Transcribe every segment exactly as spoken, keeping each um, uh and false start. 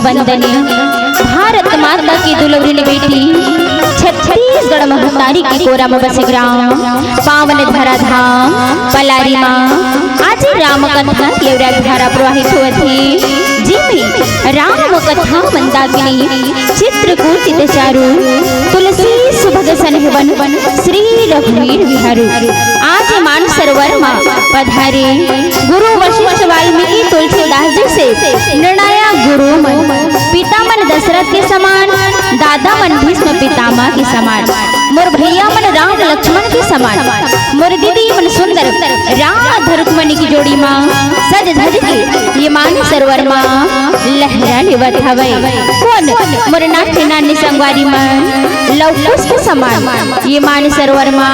वंदनीय भारत माता के दुलौरिन बेटी, छत्तीसगढ़ महतारी के कोरा म बसे ग्राम, पावन धराधाम पलारी म आज राम कथा के अविरत धारा प्रवाहित होवत हे, जेमे राम कथा मंदाकिनी, चित्रकूट चितचारू, तुलसी सुभग सनेहवन, श्री रघुवीर बिहारू। आज मान सरोवर म पधारे गुरु वशिष्ठ वाल्मीकि तुलसीदास जी से निर्णाया गुरु मन, पिता मन दशरथ के समान, दादा मन भीष्म पितामह के समान, मोर भैया मन राम लक्ष्मण के समान, मोर दीदी मन सुंदर राधा रुक्मणी के जोड़ी मा सज धज के ये मान सरोवर मा लहरा लेवत हवय। कोन मोर नान्हे नान्हे संगवारी मन लव कुश के समान ये मान सरोवर मा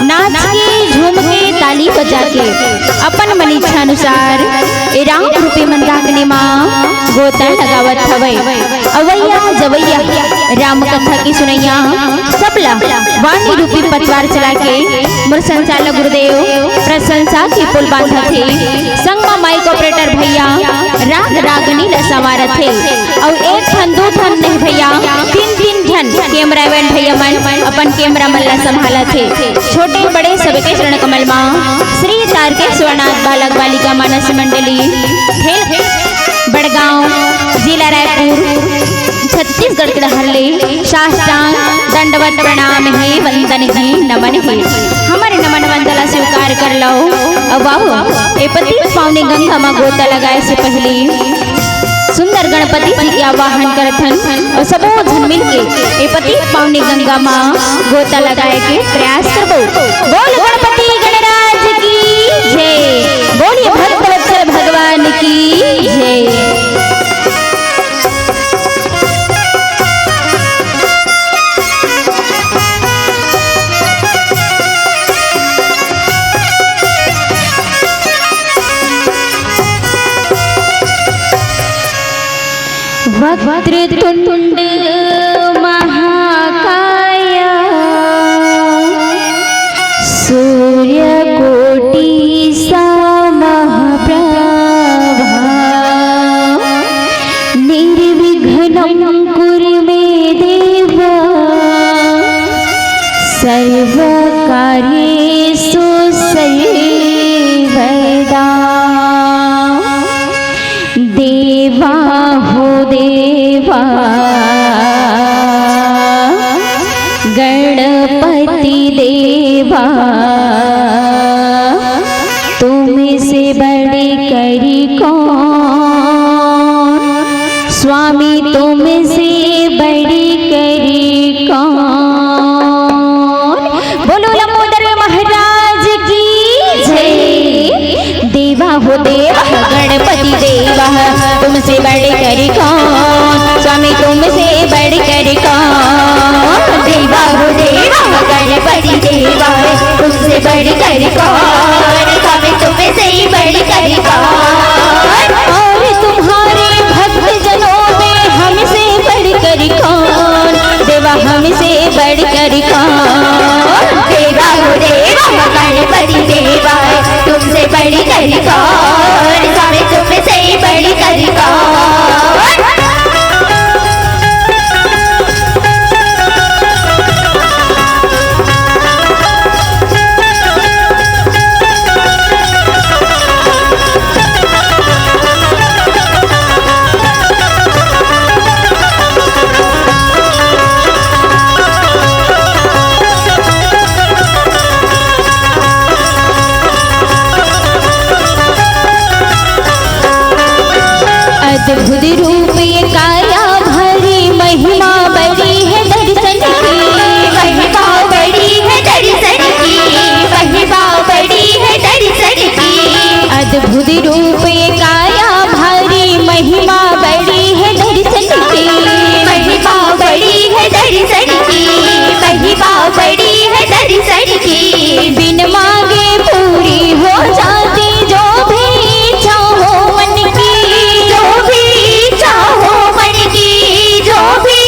नाच के, झूम के, ताली बजा के अपन मन इच्छा अनुसार ए राम रूपी मंदाकिनी मा गोता लगावत हवय। अवैया जवैया राम कथा के सुनैया सबला वाणी रूपी पतवार चला के मोर संचालक गुरुदेव प्रशंसा के पुल बांधत हे। संग म माइक ऑपरेटर भैया राग रागनी ल संवारत हे। अउ एक ठन, दू ठन नहीं भैया, तीन तीन झन कैमरामैन भैया मन अपन कैमरा मन ल संभालत हे। छोटे बड़े सबके चरण कमल मा श्री तारकेश्वरनाथ बालक बालिका मानस मंडली, खेल बड़गांव, जिला रायपुर, छत्तीसगढ़ के डहर ले साष्टांग दंडवत प्रणाम हे, वंदन हे, नमन हे। हमर नमन वंदन ला स्वीकार कर लव। अब आओ, ए पतित पावनी गंगा मा गोता लगाए से पहिली सुंदर गणपति जी के आवाहन करथन अउ सबो झन मिलके ए पतित पावनी गंगा मा गोता लगाए के प्रयास करबो। बोल गणपति गणराज की जय, बोलिए भक्त वत्सल भगवान की जय। वक्रतुंड महाकाय सूर्यकोटि समप्रभा निर्विघ्नं कुरु मे देव सर्वकार्येषु सर्वदा। देवा हो देवा गणपति देवा तुमसे बढ़ करी कौन, स्वामी तुमसे बढ़ करी कौन। बोलो लंबोदर महाराज की जय। देवा हो देवा गणपति देवा तुमसे बढ़ करी कौन, स्वामी तुमसे बढ़ करी कौन। देवा हो देवा गणपति देवा तुमसे बढ़ करी कौन, स्वामी तुमसे बढ़ करी कौन। और तुम्हारे भक्त जनों में हमसे बढ़ करी कौन, देवा हमसे बढ़ करी कौन। देवा हो देवा गणपति देवा तुमसे बढ़ करी कौन, स्वामी तुमसे बढ़ करी कौन। अद्भुत रूप ये काया भरी, महिमा बड़ी है दर्शन की। महिमा बड़ी है दर्शन की, महिमा बड़ी है दर्शन की। अद्भुत रूप ये काया भरी, महिमा बड़ी है दर्शन की। महिमा बड़ी है दर्शन की, महिमा बड़ी है दर्शन की। बिन मांगे पूरी हो जाती जो भी इच्छा हो मन की। जो भी इच्छा हो मन की, जो भी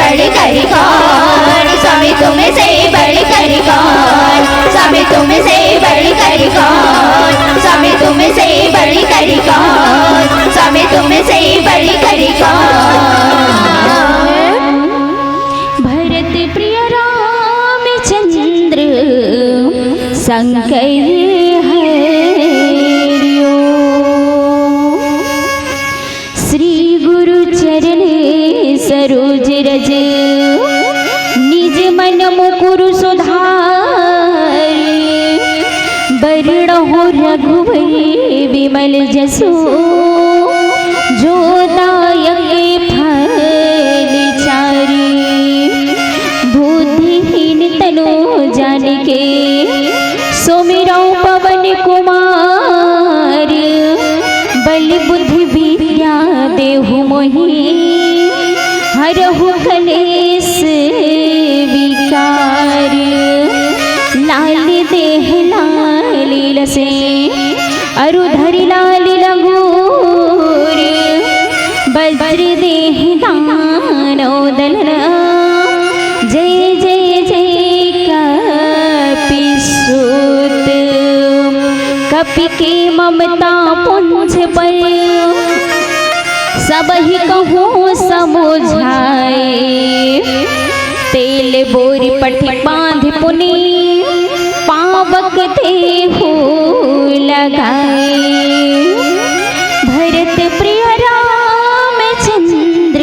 बड़ी करी कौन, स्वामी तुमसे बड़ी करी कौन, स्वामी तुमसे बड़ी करी कौन, स्वामी तुमसे बड़ी करी कौन, स्वामी तुमसे बड़ी करी कौन। भरत प्रिय रामचंद्र संकहि हरियो। श्री गुरु चरण सरोज रज, निज मन मुकुर सुधारि। बरनहुँ रघुबर विमल जसु, जो दायक फल चारि। बुद्धिहीन तनु जानिके, सुमिरौं पवन कुमार। बल बुद्धि विद्या देहु मोहि, हरहु कलेस विकार। लाल देह लाल लसे, अरु धरि लाल लंगूर। वज्र देह दानव दलन, जय जय जय कपिसूत। कपि के ममता पुंज पर, सबहि कहूँ समुझाए। तेल बोरि पट बाँधि पुनि, पावक देहु लगाए। भरत प्रिय रामचंद्र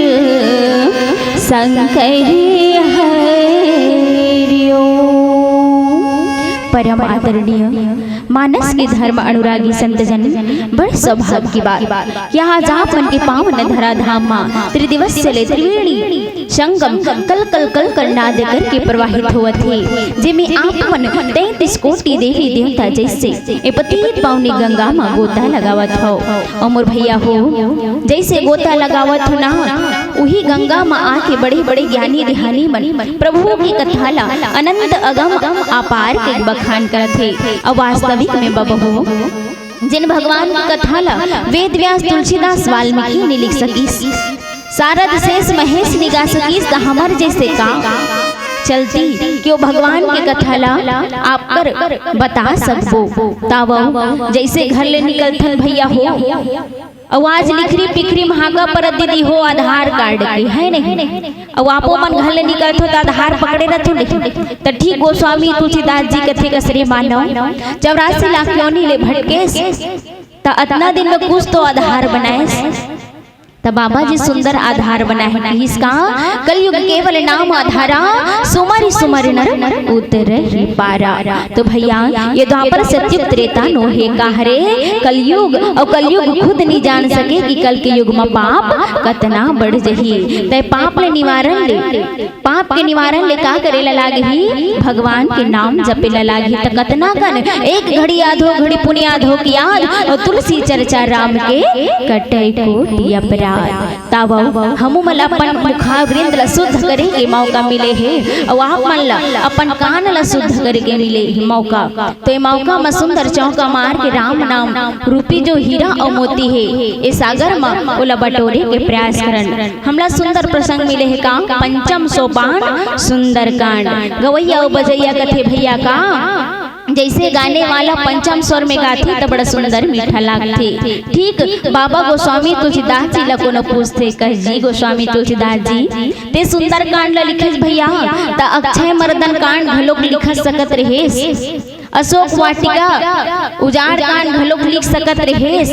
संकहि हरियो। परम आदरणीय मानस के धर्म अनुरागी संत जन, बड़ सौभाग्य की बात कि आज आप मन के पावन धरा धाम मा त्रिदिवसीय ले त्रिवेणी संगम कल कल कल कल नाद करके प्रवाहित होवत हे, जेमे आप मन तैंतीस कोटि देवी देवता जैसे ए पतित पावनी गंगा मा गोता लगावत हव। अउ मोर भैया हो, जैसे गोता लगावत हो ना, उही गंगा मा आके बड़े बड़े ज्ञानी ध्यानी मन प्रभु की कथा ला अनंत अगम अपार के बखान करत हे। अउ वास्तविक में बबहो, जिन भगवान की कथा ला वेद व्यास तुलसीदास वाल्मीकि नइ लिख सकिस, सारद शेष महेश नइ गा सकिस, त हमर जैसे का चलती कि ओ भगवान के कथा ला आप कर बता सकबो। तावव जैसे घर ले निकलथन भैया हो, अउ आज लिखरी पिखरी म हाका परत दीदी हो आधार कार्ड के, है नहीं? अउ आपो मन घर ले निकलथो त आधार पकड़े रथो नहीं? त ठीक गोस्वामी तुलसीदास जी कथे कस रे मानव, चौरासी लाख योनि ले भटकेस, त अतना दिन में कुछ तो आधार बनाएस। त बाबा जी सुंदर आधार बनाए हे, कहिस का, कलयुग केवल नाम आधारा, सुमरि सुमरि नर उतरहि पारा। तो भैया, ये द्वापर सतयुग त्रेता नो हे का हरे, कलयुग, अउ कलयुग खुद नइ जान सके कि कल के युग म पाप कतना बढ़ जही। तै पाप ले निवारण ले, पाप के निवारण ले का करे ला लागही? भगवान के नाम जपे ला लागही। त कतना कन एक घड़ी आधो घड़ी पुनि आधो की याद, अउ तुलसी चर्चा राम के कटै कोटि अपराध। तावव, हमू मन अपन मुखारविंद ला शुद्ध करे के मौका मिले हे, अउ आप मन ला अपन कान ला शुद्ध करे के मिले हे मौका। तो ए मौका म सुंदर चौका मार के राम नाम रूपी जो हीरा अउ मोती हे, ए सागर म ओला बटोरे के प्रयास करन। हमला सुंदर प्रसंग मिले हे का? पंचम सोपान सुंदरकांड। गवैया अउ बजैया कथे भैया का, जैसे गाने वाला पंचम स्वर में गाथे त बड़ा सुंदर मीठा लागथे। ठीक बाबा गोस्वामी तुलसीदास जी ला कोनो पूछथे, कहे जी गोस्वामी तुलसीदास जी, ते सुंदरकांड ला लिखेस भैया, त अक्षय मर्दन कांड घलोक लिख सकत रहेस, अशोक वाटिका उजाड़ कांड घलोक लिख सकत रहेस,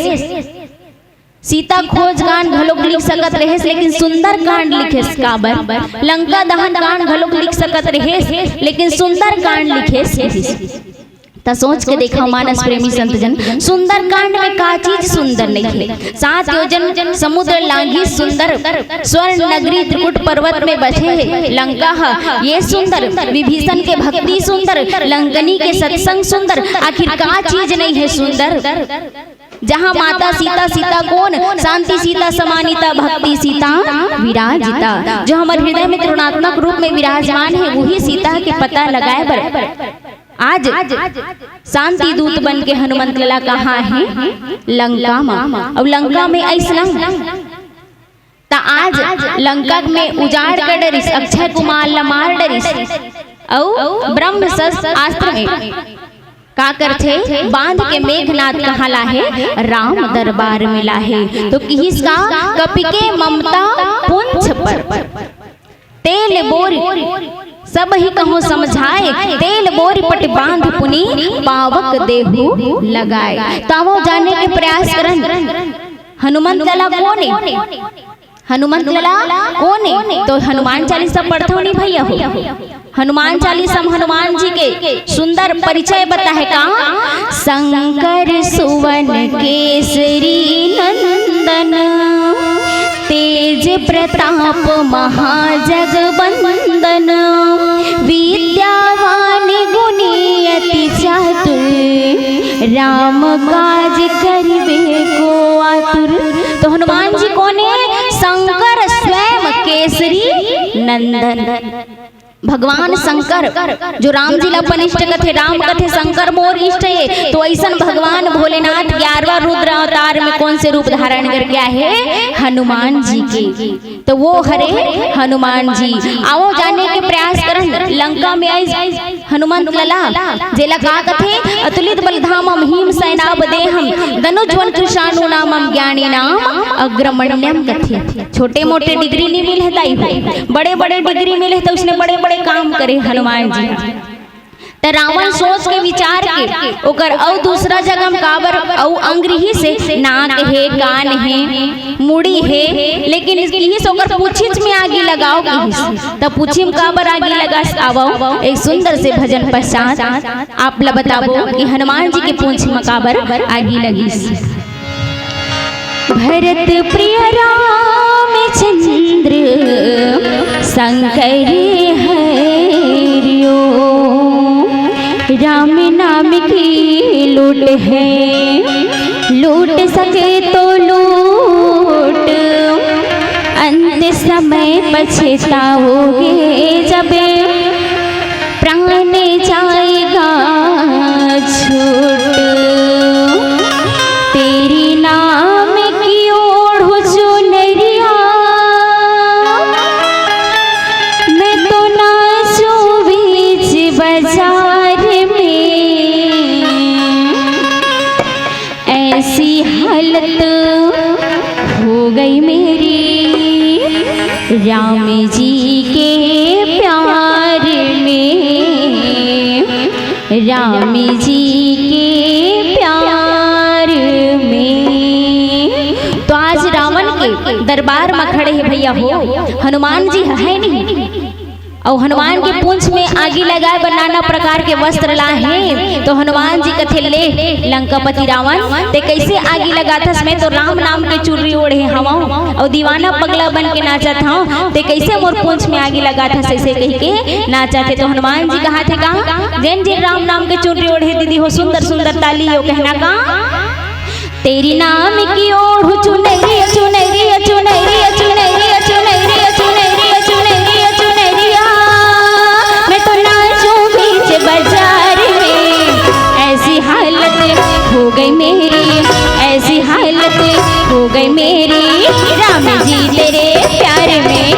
सीता खोज कांड घलोक लिख सकत रहेस, लेकिन सुंदरकांड लिखेस काबर? लंका दहन कांड घलोक लिख सकत रहेस, लेकिन सुंदरकांड लिखेस। त सोच के देखा मानस प्रेमी संत जन, सुंदरकांड में का चीज सुंदर नइ हे? सात योजन समुद्र लांघी सुंदर, स्वर्ण नगरी त्रिकुट पर्वत में बसे हे लंका ह, ये सुंदर, विभीषण के भक्ति सुंदर, लंकनी के सत्संग सुंदर, आखिर का चीज नइ हे सुंदर? जहाँ माता सीता, सीता कोन? शांति सीता समानीता भक्ति सीता विराजिता। जो हमर हृदय में त्रिगुणात्मक रूप में विराजमान हे, उही सीता के पता लगाए बर आज शांति दूत बन के हनुमंत लाला कहाँ हे? लंका म। अउ लंका में अइसना त आज लंका में उजाड़ कर डरिस, अक्षय कुमार ला मार डरिस, अउ ब्रह्मास्त्र में का करथे, बांध के मेघनाद कहाँ लाहे, राम दरबार में लाहे। तो किहिस का, कपि के ममता पुंछ पर, तेल बोरी सब ही कहूँ समझाए, तेल बोरी पट बांध पुनि पावक देहु लगाए। तो आवो जाने के प्रयास करन, हनुमंत लला कोन ए? हनुमंत लला कोन ए? तो हनुमान चालीसा पढ़थव नहीं भैया हो। हनुमान चालीसा में हनुमान जी के सुंदर परिचय बताहे का, शंकर सुवन केसरी नंदन, तेज प्रताप महाजगबंदन, विद्यावान गुणी अति चातुर, राम काज करिबे को आतुर। तो हनुमान जी कोन ए? शंकर स्वयं केसरी नंदन। भगवान शंकर, जो राम जी ला अपन इष्ट कथे, राम कथे शंकर मोर इष्ट ए, तो अइसन भगवान भोलेनाथ ग्यारहवाँ रुद्र अवतार में कोन से रूप धारण करके आहे? हनुमान जी के। तो वो हरे हनुमान जी। आवो जाने के प्रयास करन, लंका में आइस हनुमंत लला, जेला का कथे? अतुलित बलधामम भीम सैनाब देहम, दनुज वन कृशाणु नामम ज्ञानी नाम अग्रमण्यम कथे। छोटे मोटे डिग्री नहीं मिले दाई हो, बड़े बड़े डिग्री मिले, तो उसने बड़े बड़े काम करे हनुमान जी। त रावण सोच के विचार के ओकर अउ दूसरा जगह में काबर अउ अंग रिहिस हे, नाक हे, कान हे, मुड़ी हे, लेकिन इस किहिस ओकर पूछिच में आगी लगाओ किहिस। त पूछी में काबर आगी लगास? आवो एक सुंदर से भजन पश्चात आप ला बताबो कि हनुमान जी के पूछ में काबर आगी लगिस। भरत प्रिय रामचंद्र शंकर हरिओ, राम नाम की लूट है, लूट सके तो लूट, अंत समय पछताओगे जब प्राण जाएगा छूट। तेरी नाम की ओढ़ चुनरिया, मैं तो नाचूं बीच बाजार में। ऐसी हालत हो गई मेरी राम जी के प्यार में, राम जी के प्यार में। तो आज रावण के दरबार में खड़े हे भैया हो, हनुमान जी हे नहीं, अउ हनुमान के पूंछ में आगी लगाए बर नाना प्रकार के वस्त्र लाए हे। तो हनुमान जी कथे, ले लंकापति रावण, ते कैसे आगी लगाथस? मैं तो राम नाम के चुनरी ओढ़े हवं अउ दीवाना पगला बन के नाचत हवं, ते कैसे मोर पूंछ में आगी लगाथस? ऐसे कहि के नाचत हे। तो हनुमान जी कहा थे का, जेन जेन राम नाम के चुनरी ओढ़े दीदी हो, सुंदर सुंदर ताली हो, कहना का, तेरी नाम की ओढ़ चुनरिया, चुनरिया, चुनरिया, चुनरिया, चुनरिया, चुनरिया, चुनरिया, चुनरिया। मैं तो नाचूं बीच बाजार में, ऐसी हालत हो गई मेरी, ऐसी हालत हो गई मेरी, राम जी तेरे प्यार में,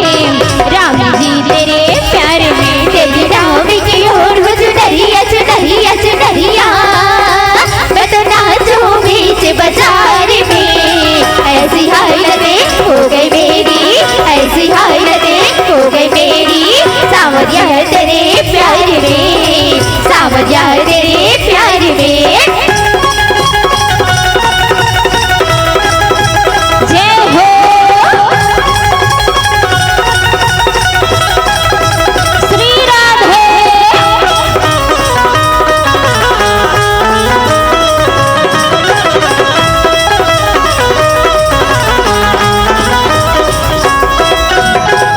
राम जी तेरे प्यार में। तेरी राम की ओढ़ चुनरिया, चुनरिया, चुनरिया। मैं तो नाचूं बीच बाजार में, ऐसी हालत हो गई मेरी, ऐसी हालत हो गई मेरी। सांवरिया तेरे प्यार में, सांवरिया तेरे प्यार में। जय हो श्री राधे।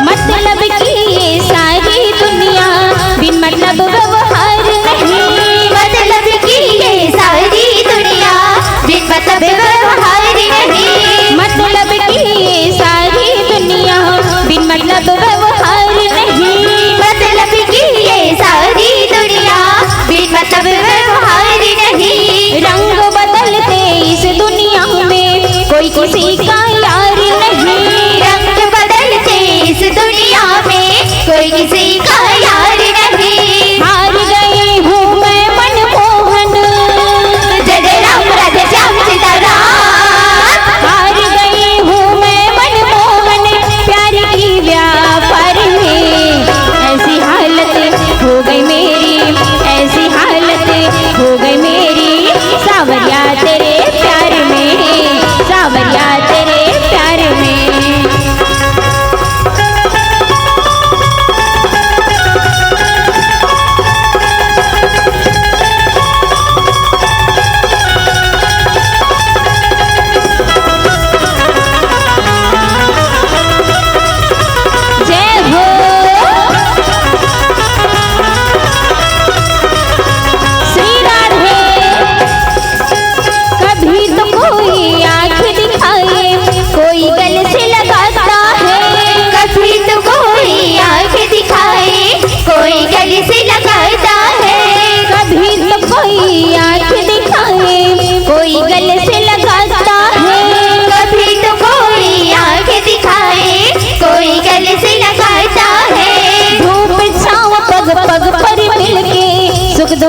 मतलब की ये सारी दुनिया बिन मतलब व्यवहार नहीं। मतलब की ये सारी दुनिया बिन मतलब व्यवहार नहीं। मतलब की ये सारी दुनिया बिन मतलब व्यवहार नहीं। मतलब की ये सारी दुनिया बिन मतलब व्यवहार नहीं। रंग बदलते इस दुनिया में कोई किसी का यार नहीं। रंग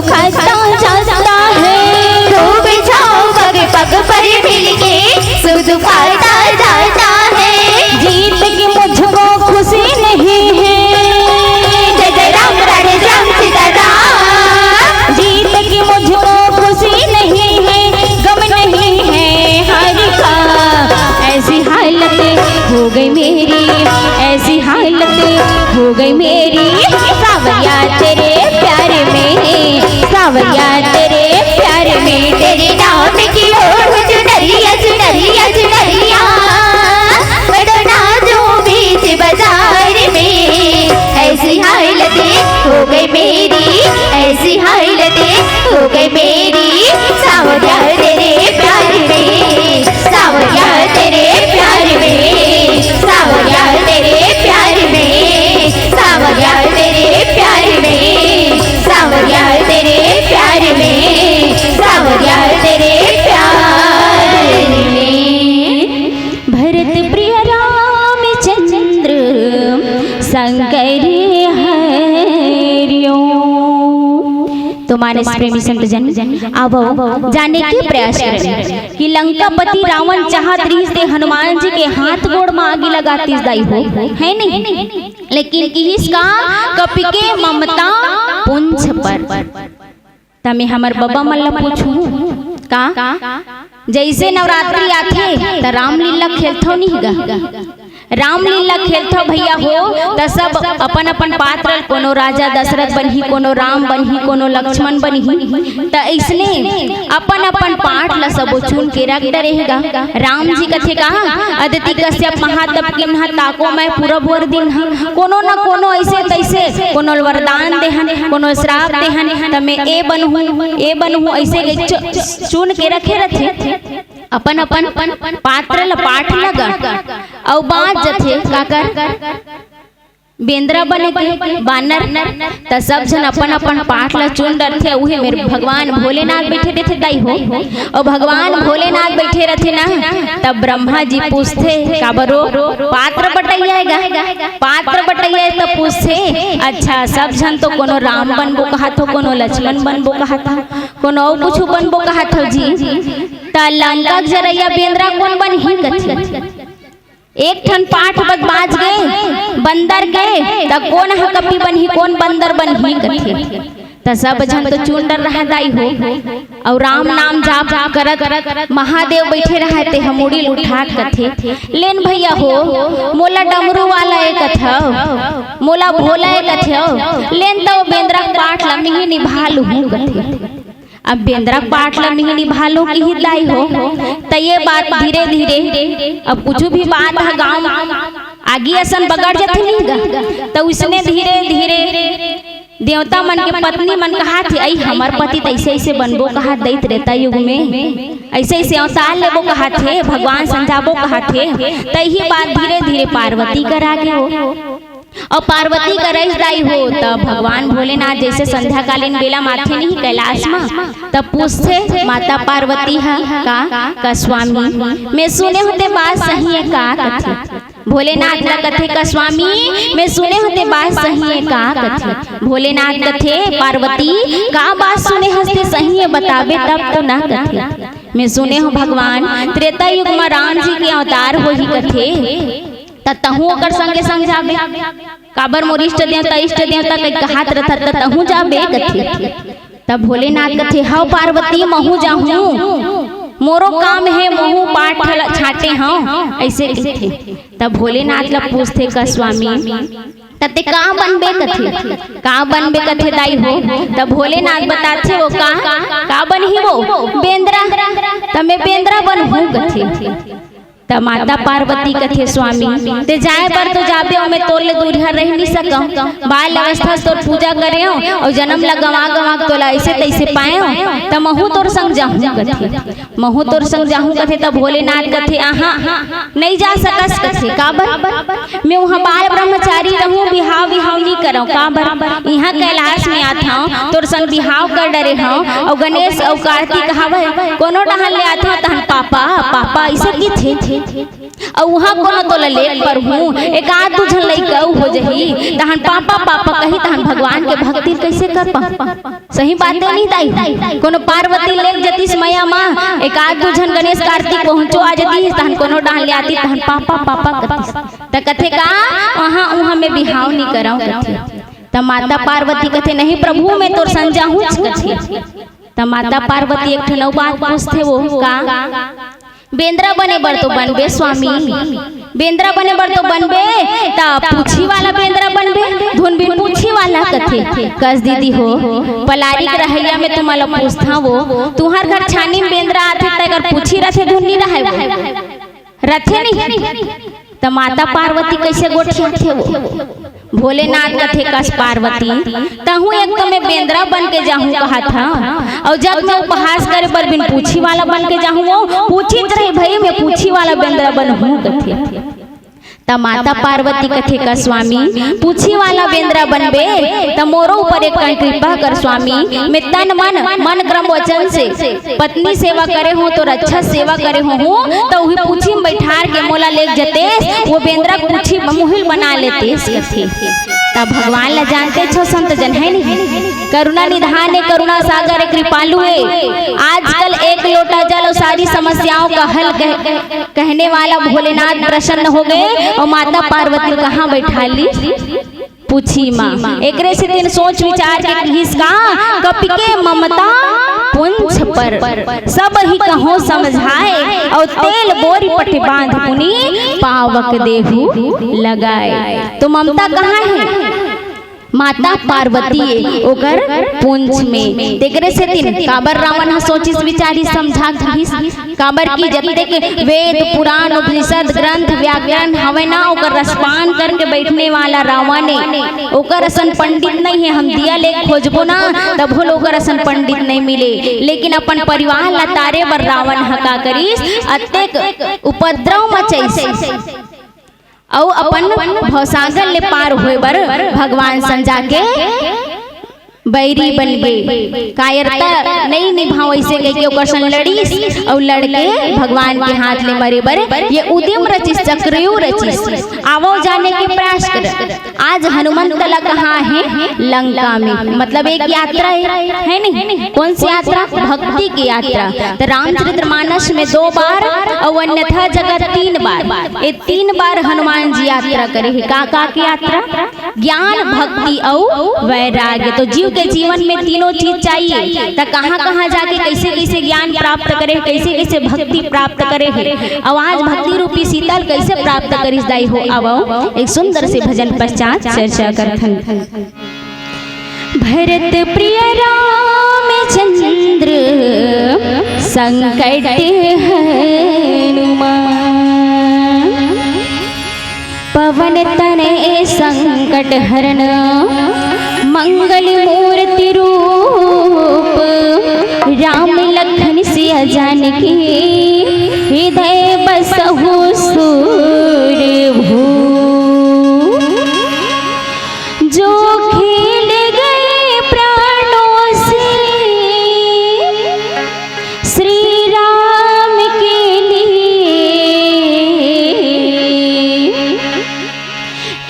खाता जाता है। धूप छाँव पग पग पर मिलके सुख दुख आता जाता है। जीत की मुझको खुशी नहीं है। जय जय राम राधे श्याम सीताराम। जीत की मुझको खुशी नहीं है, गम नहीं है हार का। ऐसी हालत हो गई मेरी, ऐसी हालत हो गई मेरी। सावरिया तेरे प्यार में, सावरिया तेरे प्यार में। तेरे नाम की ओढ़ चुनरिया, चुनरिया, चुनरिया। मैं तो नाचूं बीच बाजार में। ऐसी हालत हो गई मेरी, ऐसी हालत हो गई मेरी। सावरिया तेरे प्यार में, सावरिया तेरे प्यार में, सावरिया तेरे प्यार में, सावरिया तेरे प्यार में, सावरिया तेरे प्यार में, सावरिया तेरे प्यार में। भरत प्रिय रामचंद्र शंकर हरिओ। तो मानस प्रेमी संत जन, आवो जाने के प्रयास करें कि लंकापति रावण चाहत रहिस ते हनुमान जी के हाथ गोड़ म आगी लगातिस दाई हो, है नहीं? लेकिन किहिस का, कपि के ममता पुंछ पर। त मैं हमर बबा मन ल पूछूं का, जैसे नवरात्रि आथे त रामलीला खेलथो नहीं गा? रामलीला खेलथो भैया हो, त सब अपन अपन पात्र, कोनो राजा दशरथ बनही, कोनो राम बनही, कोनो लक्ष्मण बनही। त इसने अपन अपन पाठ ल सबो चुन के रख डरे हे गा। राम जी कथे का, अदिति कश्यप महातप किन्हा, ताको मैं पूरब वर दीन्हा। कोनो न कोनो ऐसे तैसे, कोनो ल वरदान देहन, कोनो श्राप देहन, त मैं ए बनहूं, ए बनहूं, ऐसे के चु-, चुन के रखे रथे। अपन अपन पात्र ल पाठ लगा, अउ बाँच जथे काकर। बेंदरा बने के बानर, त सब झन अपन अपन पाठ ल चुन डरथे। उहे मेर भगवान भोलेनाथ बैठे रथे दाई हो, अउ भगवान भोलेनाथ बैठे रथे ना, तब ब्रह्मा जी पूछथे, "काबर ओ पात्र बटैया हे गा?" पात्र बटैया हे त पूछथे, "अच्छा, सब झन तो कोनो राम बनबो कहत हो, कोनो लक्ष्मण बनबो कहत हो, कोनो अउ कुछु बनबो कहत हो जी, त लंका के जरइया बेंदरा कोन बनही?" कथे। एक ठन पाठ बस बाँच गे बंदर के, त कोन ह कपि बनही, कोन बंदर बनही कथे। त सब झन तो चुन डर रहा दाई हो, अउ राम नाम जाप करत महादेव बैठे रहा, ते ह मुड़ी ल उठा कथे, "लेन भैया हो, मोला डमरू वाला ए कथव, मोला भोला ए कथव, लेन त ओ बेंदरा के पाठ ल मिही निभा लूहूं" कथे। अब बेंदरा के पाठ ल मिही निभा लूं किही दाई हो, त ये बात धीरे धीरे, अब कुछु भी बात ह गाँव म आगी असन बगड़ जथे नहीं गा, त उसने धीरे धीरे देवता मन के पत्नी मन कहत हे, "अई हमर पति त ऐसे ऐसे बनबो कहत दई त्रेता युग में, ऐसे ऐसे अवतार लेबो कहत हे, भगवान संजाबो कहत हे।" त यही बात धीरे धीरे पार्वती करा गे हो। अउ पार्वती करइस दाई हो, त भगवान भोलेनाथ जैसे संध्याकालीन बेला म आथे नहीं कैलाश म, त पूछथे माता पार्वती ह का, का स्वामी, मैं सुने हों ते बात सही हे का कथे। भोलेनाथ ल कथे का स्वामी, मैं सुने हों ते बात सही हे का कथे। भोलेनाथ कथे पार्वती, का बात सुने हस ते सही हे बताबे तब तो ना कथे। मैं सुने हों भगवान त्रेता युग म राम जी के अवतार होही कथे। त तहूँ ओकर संगे संग जाबे। काबर मोर इष्ट देवता, इष्ट देवता कहि कहात रथत त तहूँ जाबे कथे। तब भोलेनाथ कथे, "हव पार्वती, महूँ जाहूँ, मोरो काम हे, महूँ पाठ ल छांटे हंव," अइसे कथे। तब भोलेनाथ ल पूछथे का स्वामी, "त ते का बनबे?" कथे। "का बनबे?" कथे दाई हो। तब भोलेनाथ बताथे, "ओ का, का बनही वो?" "बेंदरा।" "त मैं बेंदरा बनहूँ," कथे। त माता पार्वती कथे, "स्वामी, ते जाए बर तो जाबे, अउ मैं तोर ले दूरिहा रहि नइ सकंव। बाल अवस्था से तोर पूजा करेंव, अउ जनम ल गंवा गंवा के तोला अइसे तइसे पाएंव, त महूँ तोर संग जाहूँ," कथे। "महूँ तोर संग जाहूँ," कथे। त भोलेनाथ कथे, "आहा, नइ जा सकस," कथे। "काबर?" "मैं उहाँ बाल ब्रह्मचारी रहूँ, बिहाव विहाव नइ करंव।" "काबर?" "इहाँ कैलाश में आथंव, तोर संग बिहाव कर डरे हंव, अउ गणेश अउ कार्तिक हवय, कोनो डहन ले आथंव, तहन पापा, पापा अइसे कहिथे।" अउ उहाँ कोनो तोला लेग परहूँ, एक आध दू झन लइका अउ हो जही, तहन पापा पापा कही, तहन भगवान के भक्ति कइसे कर पा? सही बात हे नहीं दाई? कोनो पार्वती लेग जतिस मया मा, एक आध दू झन गणेश कार्तिक पहुँचो आ जतिस, तहन कोनो डाहन ले आतिस, तहन पापा पापा कतिस। त कथे का, उहाँ उहाँ में बिहाव नहीं करँव कथे। त माता पार्वती कथे, नहीं प्रभु, मैं तोर संग जाहूँच कथे। त माता पार्वती एक ठन अउ बात पूछथे, वो का, बेंदरा बने बर तो बनबे स्वामी, बेंदरा बने बर तो बनबे, त पूछी वाला बेंदरा बनबे, धुन बिन पूछी वाला कथे। कस दीदी हो, पलारी के रहइया में तुमन ला पूछथँव वो, तुँहर घर छानी में बेंदरा आथे, तेकर पूछी रथे, धुन नहीं रहय वो। रथे नहीं। त माता पार्वती कइसे गोठियाथे वो? भोलेनाथ कथे, कस पार्वती, तहूँ एक तो मैं बेंदरा बन के जाहूँ कहत हँव, अउ जब मैं उपहास करे बर बिन पूछी वाला बन के जाहूँ, वो पूछित रही, भई मैं पूछी वाला बेंदरा बनहूँ कथे। त माता पार्वती कथे, का स्वामी, पूछी वाला बेंदरा बनबे, त मोरो ऊपर एक कन कृपा कर स्वामी, मैं तन मन, मन क्रम वचन से पत्नी सेवा करे हँव, तोर अच्छा सेवा करे हँव, त उही पूछी में बइठार के मोला लेग जतेस, वो बेंदरा पूछी मुहिल बना लेतेस कथे। त भगवान ला जानतेच हो संत जन, हे नहीं? करुणा निधान हे, करुणा सागर हे, कृपालु हे। आजकल एक लोटा जल अउ सारी समस्याओं का हल कह, कहने वाला भोलेनाथ प्रसन्न हो गए अउ माता पार्वती कहाँ बइठा लिस? पूछी मा। एकरे सेतिन सोच विचार के किहिस का, कपि के ममता पूँछ पर, सब ही कहो समझाए, अउ तेल बोरी पट बाँध पुनि, पावक देहु लगाए। त ममता कहाँ हे? माता पार्वती हे, ओकर पूँछ में। तेकरे सेतिन काबर रावण ह सोचिस विचारिस समझा किहिस, काबर कि जतेक वेद, पुराण, उपनिषद, ग्रंथ, व्याकरण हवय ना, ओकर रसपान करके बइठने वाला रावण हे। ओकर असन पंडित नहीं हे, हम दिया ले खोजबो ना, तभो ले ओकर असन पंडित नहीं मिले। लेकिन अपन परिवार ला तारे बर रावण ह का करिस, अतेक उपद्रव मचाइस। अउ अपन भवसागर ले पार होय बर भगवान संग जाके बैरी बन गे। कायरता नइ निभाव अइसे कहिके ओकर संग लड़िस अउ लड़के भगवान के हाथ ले मरे बर ये उद्यम रचिस, चक्रव्यूह रचिस। आवव जाने के प्रयास कर। आज हनुमंत ला कहाँ हे? लंका में। मतलब एक यात्रा हे, हे नहीं? कौन सी यात्रा? भक्ति की यात्रा। त रामचरितमानस में दो बार अउ अन्यथा जगह तीन बार, ये तीन बार हनुमान जी यात्रा करे हे। का, का की यात्रा? ज्ञान, भक्ति अउ वैराग्य। त जीव के जीवन में तीनों चीज चाहिए। त कहाँ, कहाँ जाके कैसे, कैसे ज्ञान प्राप्त करे, कैसे, कैसे भक्ति प्राप्त करे हे, अउ आज भक्ति रूपी शीतल कैसे प्राप्त करिस दाई हो? आवव एक सुंदर से भजन पश्चात चर्चा करथन। भरत प्रिय रामचंद्र संकट हनुमान, पवन तनय संकट हरण, मंगल मूर्ति रूप राम लखन सिया जानकी, हृदय बसहु सूर भूप। जो खेल गए प्राणों से श्री राम के लिए,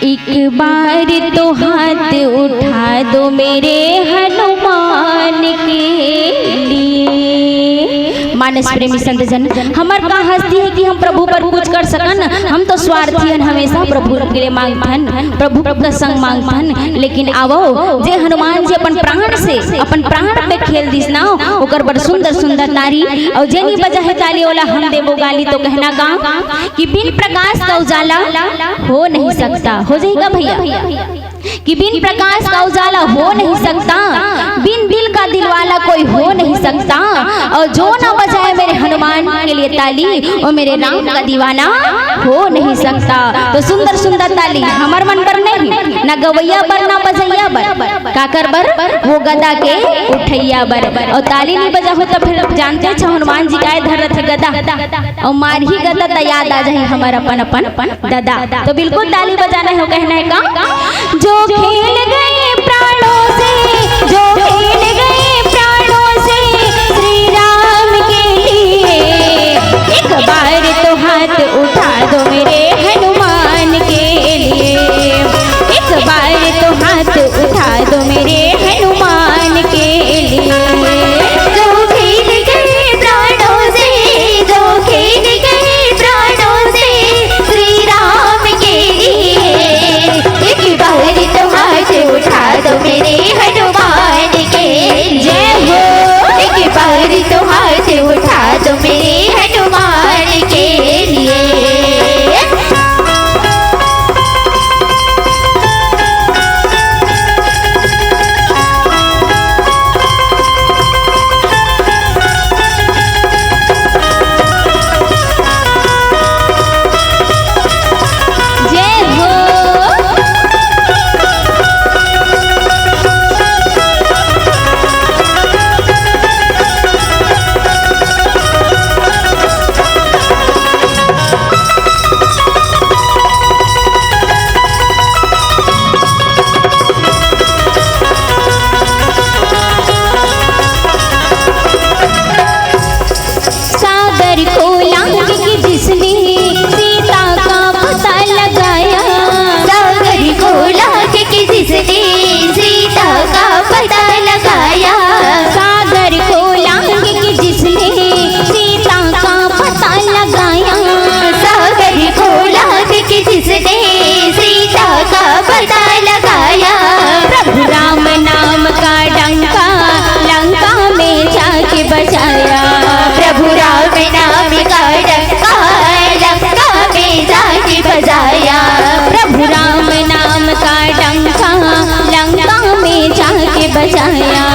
एक बार तो हाथ उठा दो मेरे हनुमान के लिए। मानस प्रेमी संत जन, हमर का हस्ती हे कि हम प्रभु बर कुछ कर सकन? हम तो स्वार्थी हन, हमेशा प्रभु के लिए मांगथन, प्रभु का संग मांगथन। लेकिन आवव, जे हनुमान जी अपन प्राण से, अपन प्राण पे खेल दिस ना, ओकर बर सुंदर सुंदर ताली, अउ जे नी बजाहे ताली ओला हम देबो गाली। तो कहना का कि बिन प्रकाश का उजाला हो नहीं सकता। हो जाही का भैया? कि बिन प्रकाश का उजाला हो नहीं सकता, बिन दिल का दिलवाला कोई हो नहीं सकता, अउ जो ना बजाए मेरे हनुमान के लिए ताली, वो मेरे राम का दीवाना हो नहीं सकता। तो सुंदर सुंदर ताली हमर मन बर नहीं, ना गवैया बर, ना बजैया बर, काकर बर? वो गदा के उठैया बर। अउ ताली नहीं बजाहू त फिर जानतेच हो हनुमान जी काय धर रथे गदा, अउ मारही गदा त याद आ जाही हमर अपन अपन ददा। तो बिल्कुल ताली बजाना हे, कहना हे का? जो खेल गए प्राणों से, जो खेल गए प्राणों से श्री राम के लिए, एक बार तो हाथ उठा दो को लांघ के जिसने सीता का पता लगाया। सागर को लांघ के जिसने सीता का पता लगाया। सागर को लांघ के जिसने सीता का पता लगाया। सागर को लांघ के जिसने सीता का पता लगाया। प्रभु राम नाम का डंका लंका में जाके बजाया। प्रभु राम नाम का डंका लंका में जाके बजाया। प्रभु राम नाम का डंका लंका में जाके बजाया।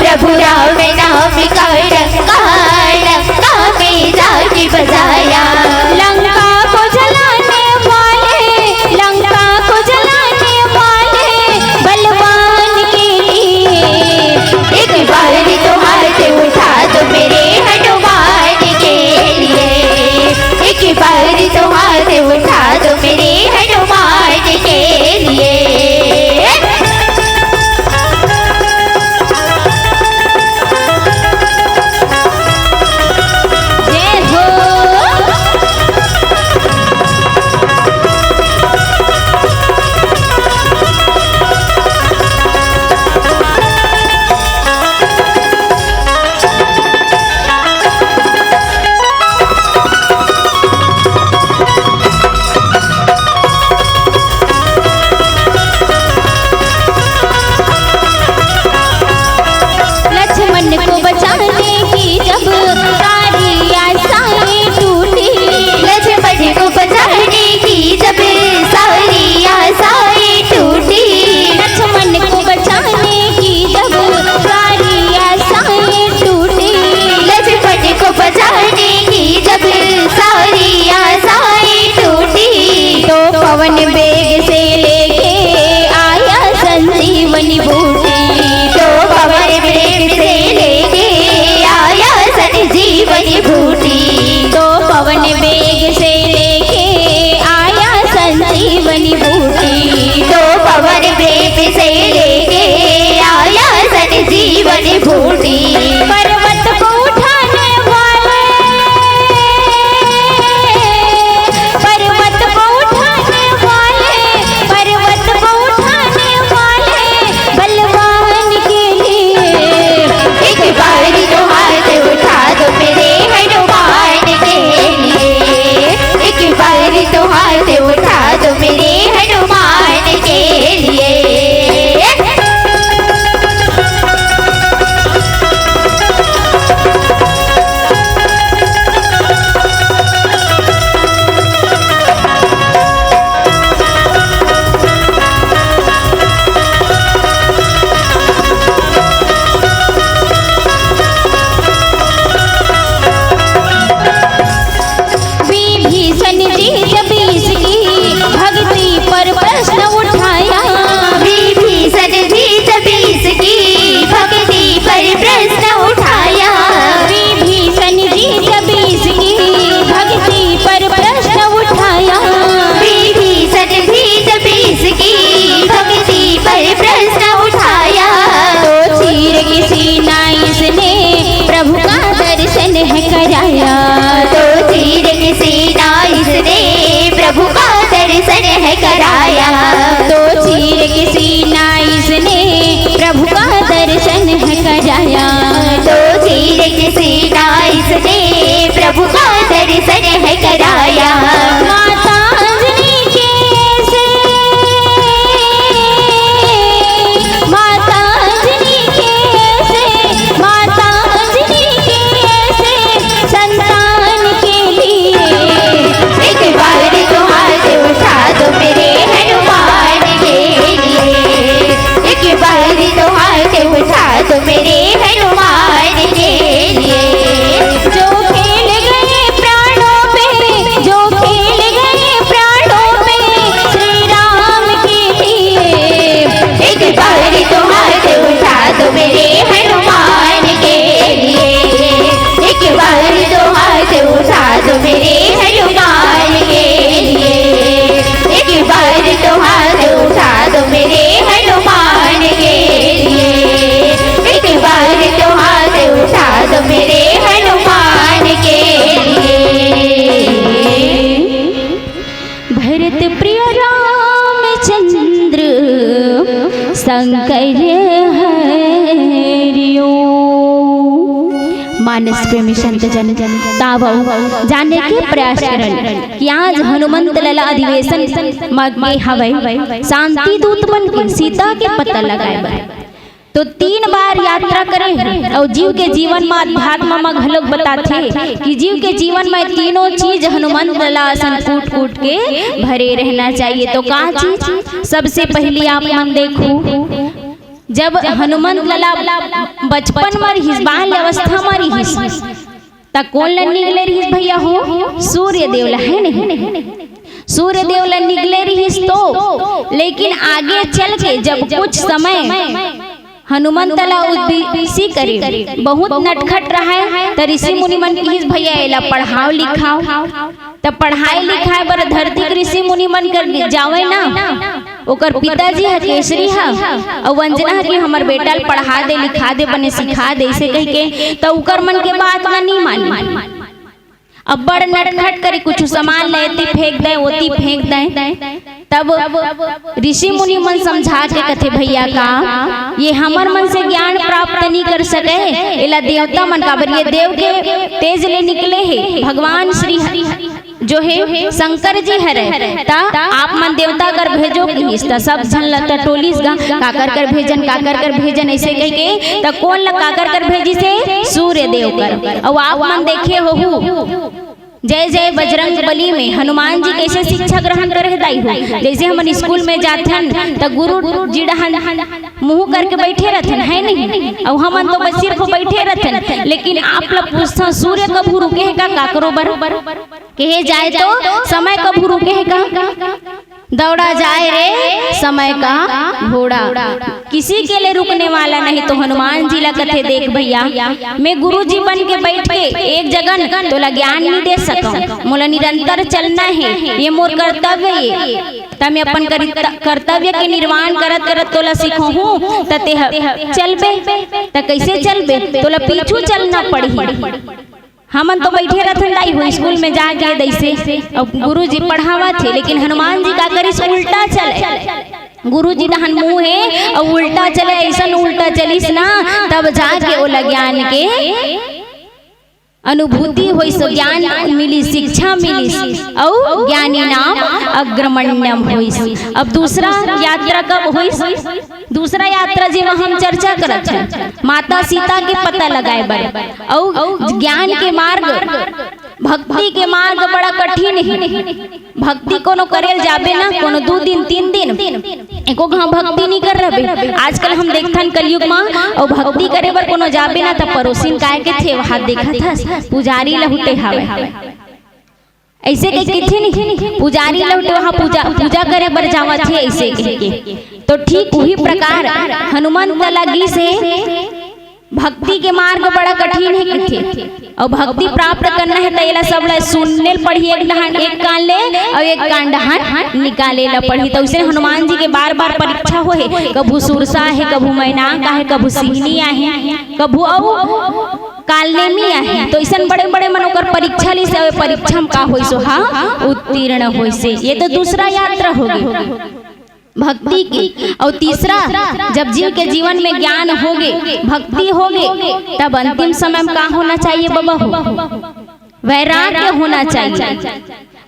प्रभु राम नाम का डंका लंका में जाके बजाया। लंका को जलाने वाले, लंका को जलाने वाले बलवान के लिए एक बार तो हाथ उठा दो मेरे हनुमान के लिए। एक बार तो हाथ उठा दो मेरे हनुमान के लिए। जय हो। लक्ष्मण को बचाने की जब सारी आशाएं टूटी। लक्ष्मण को बचाने की जब सारी आशाएं टूटी। लक्ष्मण को बचाने की जब सारी आशाएं टूटी। लक्ष्मण को बचाने की जब सारी आशाएं टूटी। तो पवन वेग से लेके आया संजीवनी बूटी। तो पवन वेग से लेके आया संजीवनी बूटी। तो पवन वेग से लेके आया संजीवनी बूटी। तो पवन वेग से लेके आया संजीवनी बूटी। पर्वत को उठाने वाले, पर्वत को उठाने वाले, पर्वत को उठाने वाले बलवान के लिए एक बार तो हाथ उठा दो मेरे हनुमान के लिए। एक बार तो हाथ उठा दो मेरे हनुमान के लिए। विभीषण जी जब इसकी भक्ति पर प्रश्न उठाया। विभीषण जी जब इसकी भक्ति पर प्रश्न उठाया। विभीषण जी जब इसकी भक्ति पर प्रश्न उठाया। विभीषण जी जब इसकी भक्ति पर प्रश्न उठाया। तो चीर की सीना इसने प्रभु का दर्शन है कराया। तो चीर की सीना इसने प्रभु का दर्शन है कराया। तो चीर की सीना इसने प्रभु का दर्शन है कराया। तो चीर की सीना इसने प्रभु का दर्शन है कराया। माता अंजनी के ऐसे, माता अंजनी के ऐसे, माता अंजनी के ऐसे संतान के लिए एक बार तो हाथ उठा दो मेरे हनुमान के लिए। एक बार तो हाथ उठा दो मेरे हनुमान के लिए। जो मानस प्रेमी संत जन, तावव जाने के प्रयास करन कि आज हनुमंत लला अधिवेशन म गे हवय, शांति दूत बन के सीता के पता लगाए बर। तो तीन बार यात्रा करे हे अउ जीव के जीवन म, अध्यात्म म घलोक बताथे कि जीव के जीवन म तीनों चीज हनुमंत लला असन कूट कूट के भरे रहना चाहिए। तो का चीज? सबसे पहली आप मन देखो, जब हनुमंत लला बचपन म रिहिस, बाल अवस्था म रिहिस, त कोन ल निगले रिहिस भैया हो? सूर्य देव ल, हे नहीं? सूर्य देव ल निगले रिहिस तो, लेकिन आगे चल के जब कुछ समय हनुमंत ला उद्देश्य करे, बहुत नटखट रहय, त ऋषि मुनि मन किहिस, "भैया, एला पढ़ाव लिखाव।" त पढ़ाई लिखाए बर धरती के ऋषि मुनि मन कर जावय ना, ओकर पिताजी ह केसरी ह अउ अंजना ह कि हमर बेटा ल पढ़ा दे, लिखा दे, बने सिखा दे, अइसे कहिके, त उकर मन के बात ला नी मानी। अब्बड़ नटखट करे, कुछु सामान ल एती फेंक दे, ओती फेंक दे। तब ऋषि मुनि मन समझा के कथे, "भैया का ये हमर मन से ज्ञान प्राप्त नहीं कर सके, एला देवता मन, काबर ये देव के तेज ले निकले हे, भगवान श्री ह-, जो हे शंकर जी हरे, त आप मन देवता कर भेजो," किहिस। त सब झन ल टटोलिस गा, "काकर कर भेजन, काकर कर भेजन," अइसे कहिके। त कोन ल काकर कर भेजिस हे? सूर्य देव कर। अउ आप मन देखे होहू, जय जय बजरंग बली में हनुमान जी कैसे शिक्षा ग्रहण करे हे दाई हो। जैसे हमन स्कूल में जाथन त गुरु जी डहन मुंह करके बैठे रहथन, है नहीं? अउ हमन तो बस सिर्फ बैठे रहथन, लेकिन आप लोग पूछथन, "सूर्य कभू रुके हे का काकरो बर?" कहे जाए तो समय कभू रुके हे का? दौड़ा जाए रे समय का घोड़ा, किसी के लिए रुकने वाला नहीं। तो हनुमान जी ला कथे, "देख भैया, मैं गुरु जी बन के बैठ के एक जगन तोला ज्ञान नहीं दे सकूं, मोला निरंतर चलना है, ये मोर कर्तव्य ये, त मैं अपन करित-, कर्तव्य के निर्वाह करत करत तोला सिखोहूं, त तेह चलबे, त कैसे चलबे? तोला पीछू चलना पड़ही।" हमन तो बैठे रहथन दाई हो स्कूल में जाके, जैसे अब गुरुजी पढ़ावत हे, लेकिन हनुमान जी का करिस, उल्टा चले। गुरुजी डहन मुंह हे अउ उल्टा चले, अइसन उल्टा चलिस ना, तब जाके ओला ज्ञान के अनुभूति होइस, ज्ञान मिलिस, शिक्षा मिलिस, अउ ज्ञानी नाम अग्रगण्यम होइस। अब दूसरा यात्रा कब होइस? दूसरा यात्रा जेमा हम चर्चा करत हन, माता सीता के पता लगाए बर अउ ज्ञान के मार्ग, भक्ति के मार्ग बड़ा कठिन हे। भक्ति कोनो करे ल जाबे ना, कोनो दू दिन, तीन दिन, एको घांव भक्ति नहीं कर रहबे। आजकल हम देखथन कलयुग मा, अउ भक्ति करे बर कोनो जाबे ना, त परोसिन काय कथे, "वहां देखत हस, पुजारी लहुटे हावय।" अइसे कह के कथे नहीं, पुजारी लहुटे, वहां पूजा, पूजा करे बर जावत हे, अइसे कह के। तो ठीक उही प्रकार हनुमंत ला गिस हे, भक्ति के मार्ग बड़ा कठिन हे कथे, अउ भक्ति प्राप्त करना हे त एला सब ला सुनने ल पड़ही, एक डहन, एक कान ले अउ एक कान डहन निकाले ला पड़ही। त उसे हनुमान जी के बार बार परीक्षा होहे, कभू सुरसा हे, कभू मैनाक आहे, कभू सिहनी आहे, कभू अउ कालनेमी आहे। तो अइसन बड़े बड़े मन ओकर परीक्षा लिस, अउ परीक्षा म का होइस, ओहा उत्तीर्ण होइस। ये तो दूसरा यात्रा होगे भक्ति के। अउ तीसरा, जब जीव के जीवन में ज्ञान होगे, भक्ति होगे, तब अंतिम समय में का होना चाहिए बबा हो? वैराग्य होना चाहिए।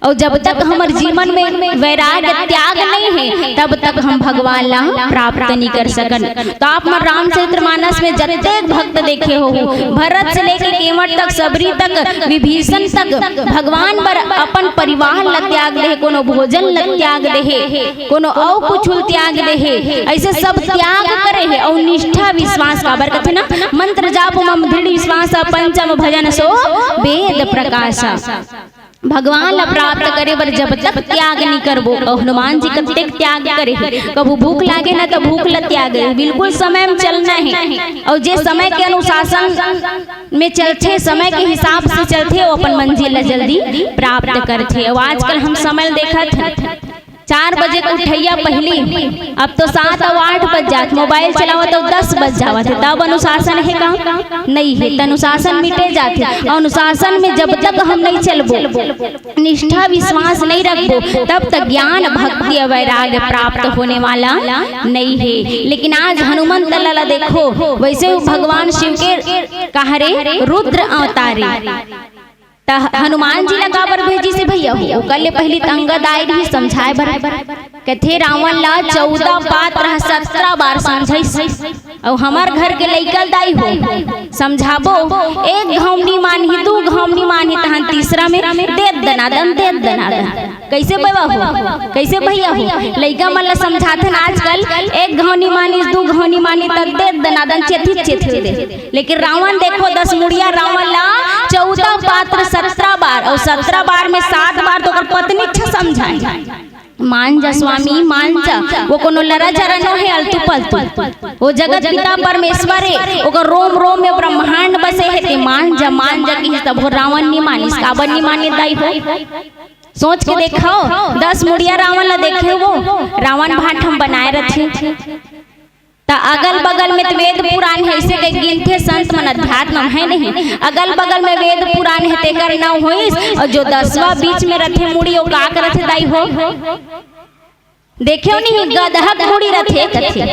अउ जब तक हमर जीवन में वैराग्य, त्याग नहीं हे, तब तक हम भगवान ला प्राप्त नहीं कर सकन। तो आप मन रामचरितमानस में जतेक भक्त देखे हो, भरत से लेके केवट तक, सबरी तक, विभीषण तक भगवान बर अपन परिवार ला त्याग दे हे, कोनो भोजन ला त्याग दे हे, कोनो अउ कुछु ल त्याग दे हे, अइसे सब त्याग करे हे। अउ निष्ठा विश्वास काबर कथे ना, मंत्र जाप मम दृढ़ विश्वास, पंचम भजन सो वेद प्रकाश। भगवान ला प्राप्त करे बर जब तक त्याग नहीं करबो, अउ हनुमान जी कतेक त्याग करे हे, कभू भूख लागे ना त भूख ला त्याग हे, बिल्कुल समय में चलना हे, अउ जे समय के अनुशासन में चलथे, समय के हिसाब से चलथे, वो अपन मंजिल ला जल्दी प्राप्त करथे। अउ आजकल हम समय ल देखत हन, चार बजे के उठइया पहिली, अब तो सात अउ आठ बज जात, मोबाइल चलावत अउ दस बज जावत हे, तब अनुशासन हे का? नइ हे। त अनुशासन मिटे जाथे। अउ अनुशासन में जब तक हम नइ चलबो, निष्ठा विश्वास नइ रखबो, तब तक ज्ञान, भक्ति अउ वैराग्य प्राप्त होने वाला नइ हे। लेकिन आज हनुमंत ला देखो, वइसे वो भगवान शिव के कहाँ रे, रुद्र अवतारे। त हनुमान जी ला काबर भेजिस हे भइया हो? ओकर ले पहिली त अंगद आए रहिस समझाए बर। कथे, रावण ला चौदह पात्र ह सत्रह बार समझाइस, अउ हमर घर के लइका ल दाई हो समझाबो, एक घांव नी मानही, दू घांव नी मानही, तहन तीसरा में देत दनादन, देत दनादन। कइसे बवा हो, कइसे भइया हो? लइका मन ला समझाथन आजकल, एक घांव नी मानिस, दू घांव नी मानिस, त देत दनादन, चेथी चेथी दे। लेकिन रावण देखो, दस मुड़िया रावण ला चौदह पात्र सत्रह बार, अउ सत्रह बार में सात बार तो ओकर पत्नी अच्छा समझाए। मान जा स्वामी, मान जा, वो कोनो लरा जरा नो हे अलतू पलतू, वो जगत पिता परमेश्वर हे, ओकर रोम रोम में ब्रह्मांड बसे हे, ते मान जा, मान जा किहिस, तभो रावण नी मानिस। काबर नी मानिस दाई हो? सोच के देखो, दस मुड़िया रावण ला देखे हो, रावण भांट हम बनाए रथे। त अगल बगल में त वेद पुराण हे, अइसे के गिनथे संत मन, अध्यात्म हे नहीं, अगल बगल में वेद पुराण हे, तेकर नाव होइस। अउ जो दसवां बीच में रथे मुड़ी, ओ का करथे दाई हो? देखे हो नहीं, गदहा के मुड़ी रथे कथे।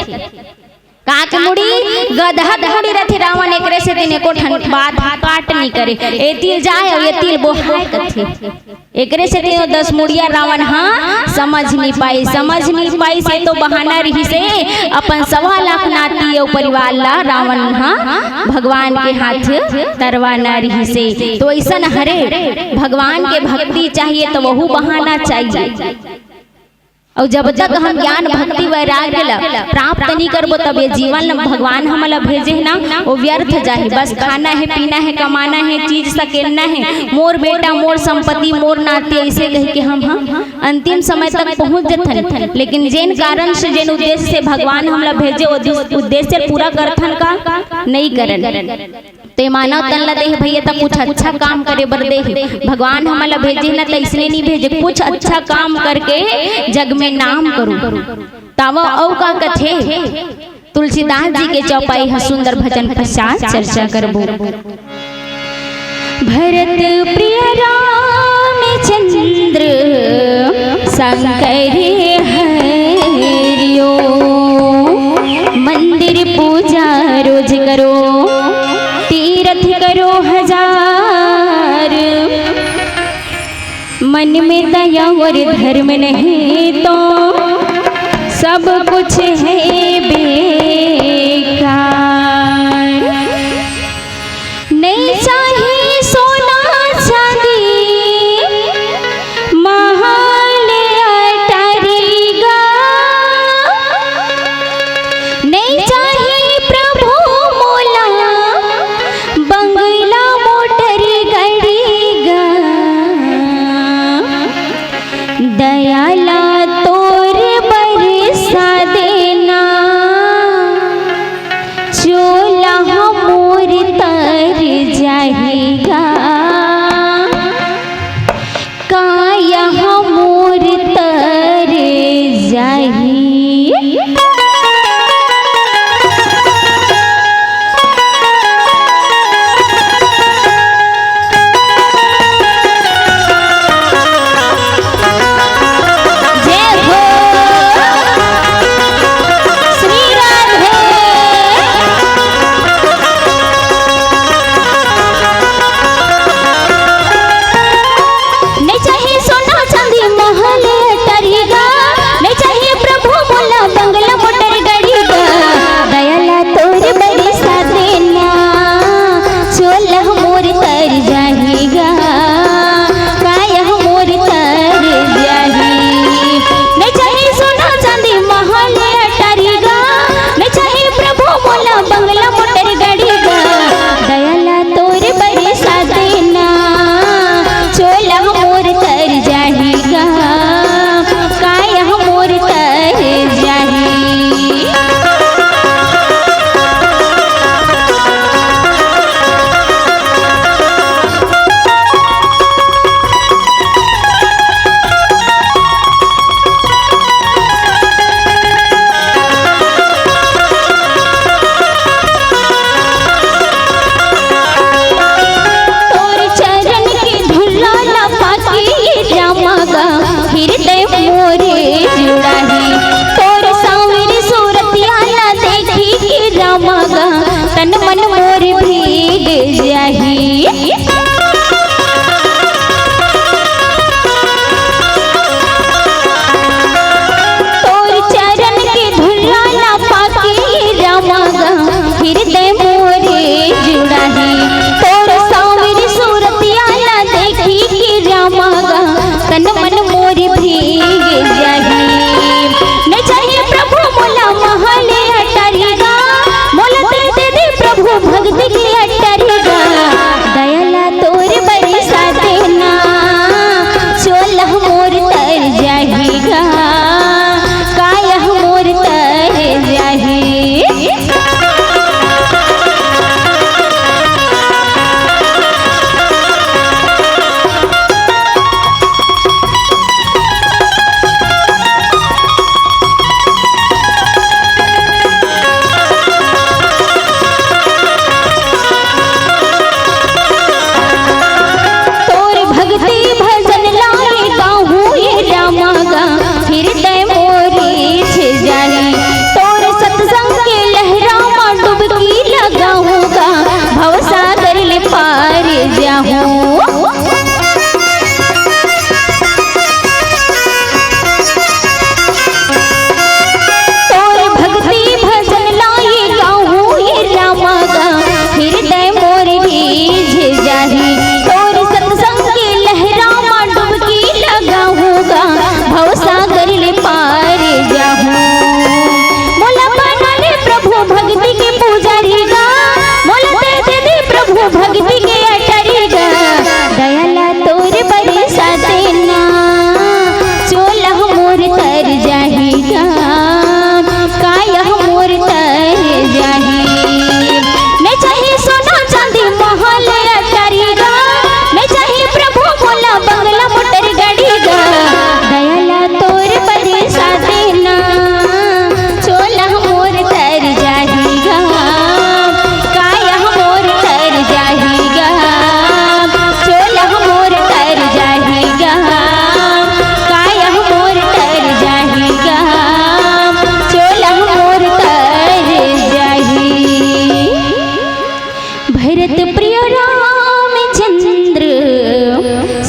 का के मुड़ी? गदहा के मुड़ी रथे। रावण एकरे सेती एको ठन बात काट नी करे, एती ल जाए अउ एती ल बोहाए कथे। एकरे सेती ओ दस मुड़िया रावण ह समझ नी पाइस, समझ नी पाइस। ये तो बहाना रिहिस हे, अपन सवा लाख नाती अउ परिवार ला रावण ह भगवान के हाथ तरवाना रिहिस हे। तो अइसन हरे, भगवान के भक्ति चाहिए त वहू बहाना चाहिए। अउ जब तक हम ज्ञान, भक्ति, वैराग्य ला प्राप्त नइ करबो, तब ये जीवन ला भगवान हमला भेजे हे ना, वो व्यर्थ जाही। बस खाना हे, पीना हे, कमाना हे, चीज सकेलना हे, मोर बेटा, मोर संपत्ति, मोर नाती, अइसे कहिके हम, हम अंतिम समय तक पहुंच जथन। लेकिन जेन कारण से, जेन उद्देश्य से भगवान हमला भेजे, वो उद्देश्य, उद्देश्य पूरा करथन का? नइ करन। ते मानव तन ला देहे भइया, त कुछ अच्छा काम करे बर देहे। भगवान हमन ला भेजे न, त अइसने नइ भेजे, कुछ अच्छा काम करके जग में नाम करो। तावा अउ का कथे, तुलसीदास जी के चौपाई ह सुंदर भजन पश्चात चर्चा करबो। भरत प्रिय रामचंद्र शंकर हरिओ। मंदिर पूजा रोज करो, तीरथ करो हजार। मन में दया और धर्म नहीं तो सब कुछ है बेकार। नइ चाही सोना चांदी महल अटारी गा, नइ चाही प्रभु मोला बंगला मोटर गाड़ी गा। दया ला तोर बरसा देना, चोला ह मोर तर जाही गा, काया ह मोर तर जाही।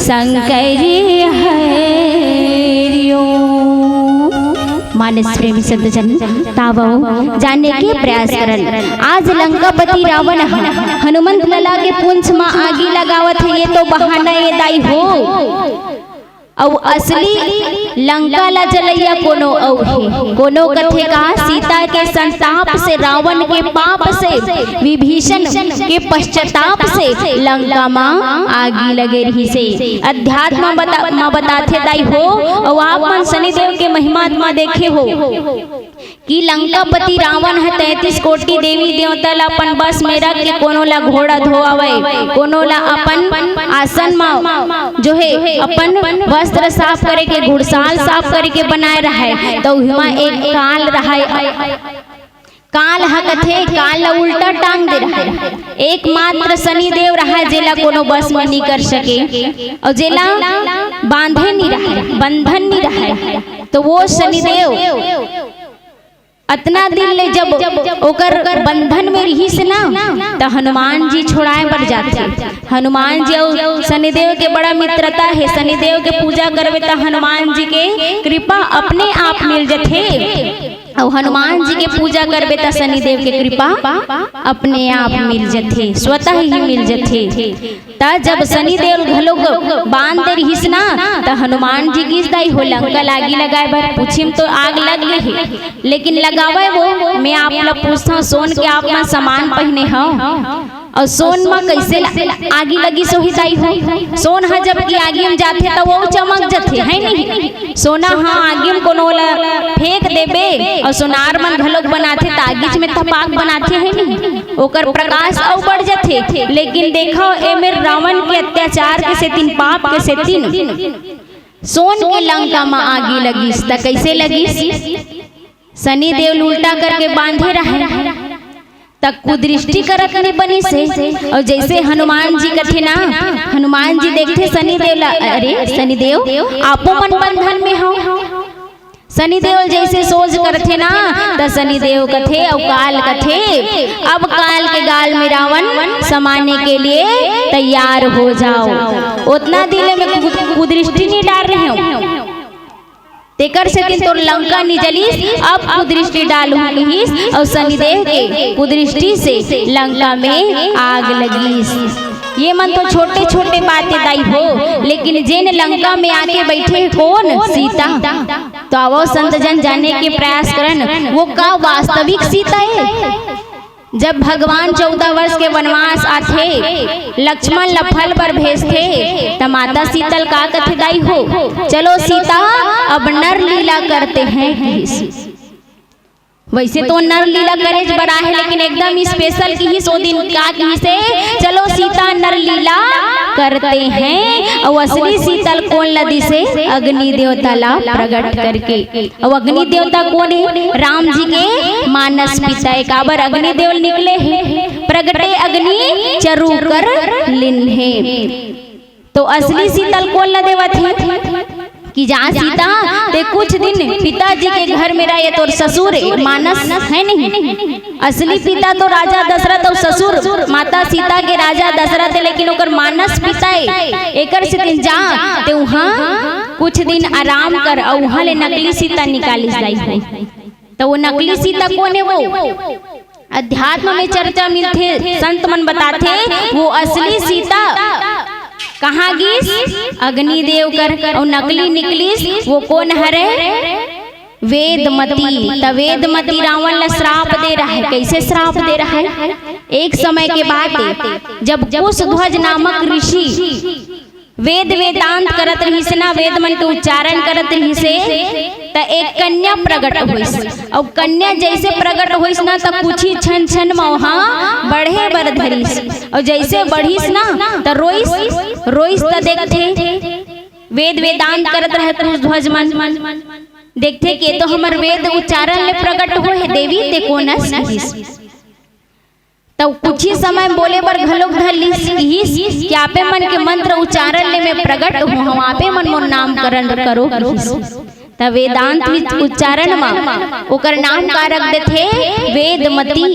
शंकर हरिओ। मानस प्रेमी सज्जन, तावव जाने के प्रयास करन। आज लंकापति रावण ह हनुमंत लला के पूंछ म आगी लगावत हे, ये तो बहाना ये दाई हो। अउ असली लंका ला जलैया कोनो अउ हे। कोनो कथे का सीता के संताप से, रावण के पाप से, विभीषण के पश्चाताप से लंका म आगी लगे रहिसे। अध्यात्म बता, म बताथे दाई हो, अउ आप मन शनिदेव के महिमा म देखे हो कि लंकापति रावण ह तैंतीस कोटि देवी देवता ला अपन बस में रख के कोनो ला घोड़ा धोआवय, कोनो ला अपन आसन म जो हे अपन वस्त्र साफ करे के, घुड़साल साफ करे के बनाए रहय, त उहिमा एक काल रहय। काल ह कथे, काल ला उल्टा टांग दे रहय। एकमात्र शनिदेव रहय जेला कोनो बस में नी कर सके, अउ जेला बांधे नी रहय, बंधन नी रहय। तो वो शनिदेव अतना दिन ले जब ओकर बंधन में रिहिस ना, त हनुमान जी छोड़ाए बर जाथे। हनुमान जी अउ शनिदेव के बड़ा मित्रता हे। शनिदेव के पूजा करबे त हनुमान जी के कृपा अपने आप मिल जथे, अउ हनुमान जी के पूजा करबे त शनिदेव के कृपा अपने आप मिल जथे, स्वतः ही मिल जथे। त जब शनिदेव घलोक बांध दे रिहिस ना, त हनुमान जी गिस दाई हो लंका ल आगी लगाए बर। पूछिम तो आग लग गे हे, लेकिन लगावय वो, मैं आप ला पूछथंव, सोन के आप मन समान पहिने हव, अउ सोन म कइसे ल-, आगी लगिस होही दाई हो? सोन ह जब कि आगी म जाथे, त वो चमक जथे, है नहीं? सोना ह आगी म कोनो ला फेंक देबे, अउ सोनार मन घलोक बनाथे, त आगीच में त पाक बनाथे, है नहीं? ओकर प्रकाश अउ बढ़ जथे। लेकिन देखव, एमेर रावण के अत्याचार के सेतिन, पाप के सेतिन सोन के लंका म आगी लगिस। त कइसे लगिस? शनिदेव ल उल्टा करके बांधे रहय, त कुदृष्टि करत नी बनिस हे। अउ जइसे हनुमान जी कथे ना, हनुमान जी देखथे शनिदेव ला, "अरे शनिदेव, आपो मन बंधन में हव।" शनिदेव जइसे सोच करथे ना, त शनिदेव कथे अउ काल कथे, "अब काल के गाल में रावण समाने के लिए तैयार हो जाओ।" ओतना दिन में कु-, कुदृष्टि नी डार रहे हव, तेकर सेतिन तोर लंका नी जलिस, अब कुदृष्टि डालहूं कहिस, अउ शनिदेव के कुदृष्टि से लंका में आग लगिस। ये मन तो छोटे-छोटे बात हे दाई हो, लेकिन जेन लंका में आके बइठे हे कोन? सीता। तो आवव संत जन, जाने के प्रयास करन, वो का वास्तविक सीता हे? जब भगवान चौदह वर्ष के वनवास आथे, लक्ष्मण ल फल बर भेजथे, त माता सीता ल का कथे दाई हो? "चलो सीता, अब नर लीला करते हैं," किहिस। वइसे तो नर लीला करेच बर आहे, लेकिन एकदम special किहिस ओ दिन, का किहिस हे? "चलो सीता, नर लीला करते हैं।" अउ असली सीता ल कोन ल दिसे? अग्नि देवता ला प्रगट करके। अउ अग्नि देवता कोन हे? राम जी के मानस पिता हे। काबर अग्नि देव निकले हे, "प्रगटे अग्नि चरु कर लीन्हे।" तो असली सीता ल कोन ल देवत हे कि जा सीता, ते कुछ दिन पिताजी के घर में रह, ये तोर ससुर हे, मानस हे नहीं। असली पिता तो राजा दशरथ अउ ससुर माता सीता के राजा दशरथ हे, लेकिन ओकर मानस पिता हे। एकर सेतिन जा, ते उहाँ कुछ दिन आराम कर, अउ उहाँ ले नकली सीता निकालिस जाही। त वो नकली सीता कोन हे? वो अध्यात्म में चर्चा मिलथे, संत मन बताथे, वो असली सीता कहाँ गिस? अग्निदेव कर। अउ नकली निकलिस, वो कोन हरे? वेदमती। त वेदमती रावण ला श्राप दे रहय। कइसे श्राप दे रहय? एक समय के बात हे, जब कुशध्वज नामक ऋषि वेद वेदांत करत रहिस ना, वेद मन के उच्चारण करत रहिस हे, त एक कन्या प्रगट होइस। अउ कन्या जइसे प्रगट होइस ना, त कुछ ही क्षण, क्षण म ओहा बढ़े बर धरिस। अउ जइसे बढ़िस ना, त रोइस, रोइस त देखथे, वेद वेदांत करत रहय कुशध्वज मन, देखथे कि ये तो हमर वेद उच्चारण ले प्रगट होए हे देवी, ते कोन अस किहिस। त कुछ ही समय बोले बर घलोक धर लिस, किहिस कि आपे मन के मंत्र उच्चारण ले मैं प्रगट होहूं, आपे मन मोर नामकरण करो किहिस। त वेदांत विच-, उच्चारण म ओकर नाम का रख देथे? वेदमती।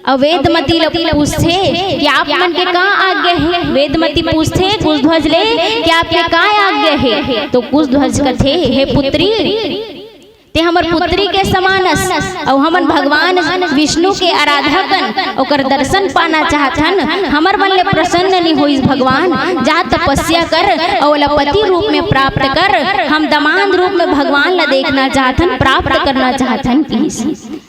अउ वेदमती ल पूछथे कि आप मन के का आज्ञा हे? वेदमती पूछथे कुशध्वज ले कि आपके का आज्ञा हे? तो कुशध्वज कथे, हे पुत्री, ते हमर पुत्री के समान अस, अउ हमन भगवान विष्णु के आराधक अन, ओकर दर्शन पाना चाहत हन। हमर मन ले प्रसन्न नइ होइस भगवान, जा तपस्या कर अउ ओला पति रूप में प्राप्त कर। हम दमांद रूप में भगवान ला देखना चाहत हन, प्राप्त करना चाहत हन, किहिस।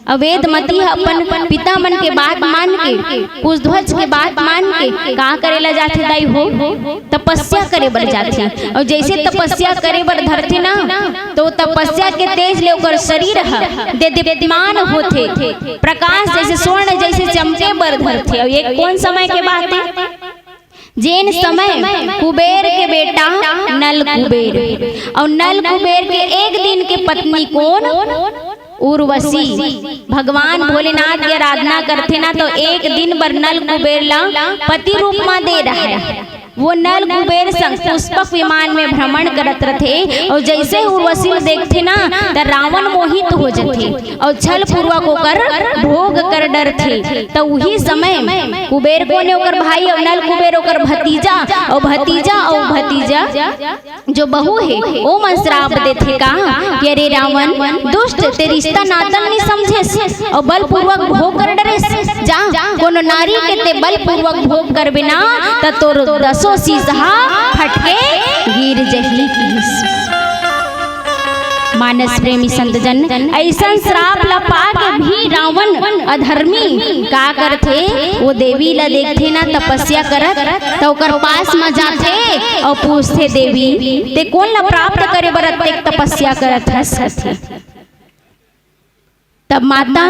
अउ वेदमती ह अपन पिता मन के बात मान के, कुशध्वज के बात मान के का करे ला जाथे दाई हो? तपस्या करे बर जाथे। अउ जइसे तपस्या करे बर धरथे ना, तो तपस्या के तेज ले ओकर शरीर ह देदीप्यमान होथे, प्रकाश जइसे स्वर्ण जइसे चमके बर धरथे। अउ ये कोन समय के बात हे? जेन समय कुबेर के बेटा नल कुबेर, अउ नल कुबेर के एक दिन के पत्नी कोन? उर्वशी। भगवान भोलेनाथ के आराधना करथे ना, तो एक दिन बर नल कुबेर ला पति रूप म दे रहय। वो नल कुबेर संग पुष्पक विमान में भ्रमण करत रथे, अउ जइसे उर्वशी ल देखथे ना, त रावण मोहित हो जथे अउ छल पूर्वक ओकर भोग कर डरथे। त उही समय कुबेर कोन हे? ओकर भाई, अउ नल कुबेर ओकर भतीजा, अउ भतीजा, अउ भतीजा जो बहू हे, ओमन श्राप देथे का कि अरे रावण दुष्ट, ते रिश्ता नाता नइ समझेस अउ बलपूर्वक भोग कर डरेस। जा, कोनो नारी के ते बलपूर्वक भोग करबे ना, त तोर दसों शीश हा फटके गिर जही, किहिस। मानस प्रेमी संत जन, अइसन श्राप ला पाके भी रावण अधर्मी का करथे? वो देवी ला देखथे ना तपस्या करत, त ओकर पास म जाथे अउ पूछथे, देवी, ते कोन ला प्राप्त करे बर अतेक तपस्या करत हस? कथे। तब माता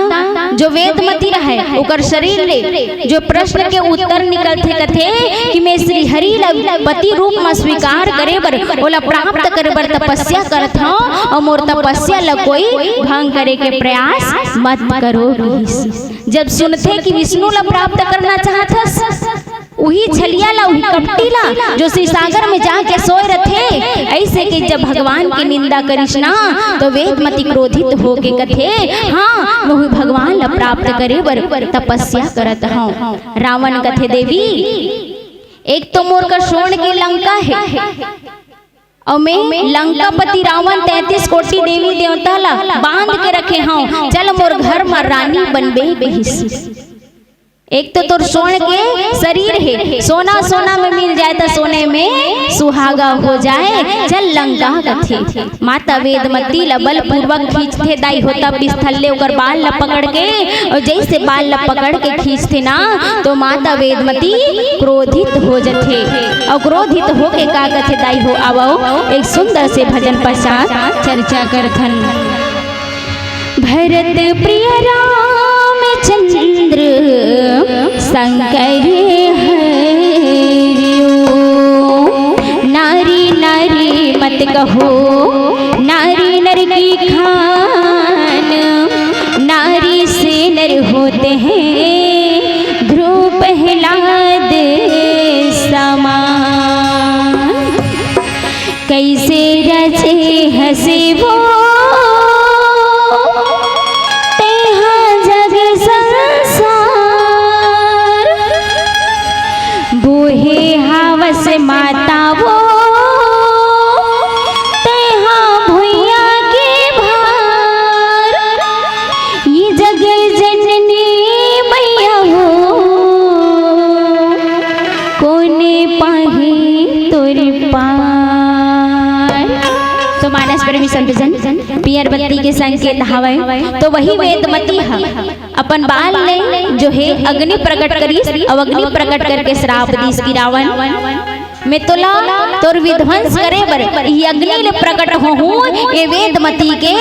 जो वेदमती रहय, ओकर शरीर ले जो प्रश्न के उत्तर निकलथे, कथे कि मैं श्री हरि ला पति रूप म स्वीकार करे बर, ओला प्राप्त करे बर तपस्या करत हंव, अउ मोर तपस्या ला कोई भंग करे के प्रयास मत करो, किहिस। जब सुनथे कि विष्णु ला प्राप्त करना चाहत हस, उही छलिया ला, उही कपटी ला, जो क्षीर सागर में जाके सोए रथे, अइसे के जब भगवान के निंदा करिस ना, तो वेदमती क्रोधित होके कथे, हाँ, मैं उही भगवान ला प्राप्त करे बर तपस्या करत हंव। रावण कथे, देवी, एक तो मोर कर सोन के लंका हे, अउ मैं लंकापति रावण तैंतीस कोटि देवी देवता ला बांध के रखे हंव, चल मोर घर म रानी बनबे, किहिस। एक तो तोर सोन के शरीर हे, सोना सोना में मिल जाए त सोने में सुहागा हो जाए, चल लंका, कथे। माता वेदमती ला बलपूर्वक खींचथे दाई हो, तब स्थल ले ओकर बाल ला पकड़ के, अउ जइसे बाल ला पकड़ के खींचथे ना, तो माता वेदमती क्रोधित हो जथे, अउ क्रोधित होके का कथे दाई हो, आवव एक सुंदर से भजन पश्चात चर्चा करथन। भरत प्रिय रामचंद्र शंकर हरिओ। नारी नारी मत कहो, नारी नर की खान, नारी से नर होते हैं ध्रुव प्रहलाद समान। कइसे रचे हस वो तेहा जग संसार, बोहे हवस माता वो तेहा भुइयां के भार। ये जग जननी मइया हो, कोन पाही तोर पार। तो मानस प्रेमी संत जन, पियर बत्ती के संकेत हवय। तो वही वेदमती ह अपन बाल ले जो हे अग्नि प्रकट करिस, अउ अग्नि प्रकट करके श्राप दिस कि रावण, मैं तोला तोर विध्वंस करे बर ये अग्नि ले प्रकट होहूं, ये वेदमती के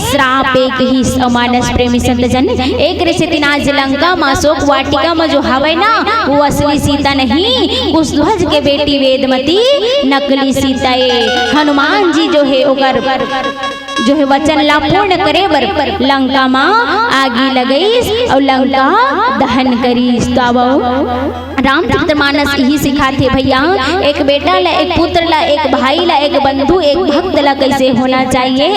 श्राप ए, किहिस। अउ मानस प्रेमी संत जन, एक रे सेतिन आज लंका म अशोक वाटिका म जो हवय ना, वो असली सीता नहीं, कुशध्वज के बेटी वेदमती नकली सीता ए। हनुमान जी जो हे ओकर जो हे वचन ला पूर्ण करे बर लंका म आगी लगइस अउ लंका दहन करिस। तो आवव, रामचरितमानस इही सिखाथे भैया, एक बेटा ला, एक पुत्र ला, एक भाई ला, एक बंधु, एक भक्त ला कइसे होना चाहिए,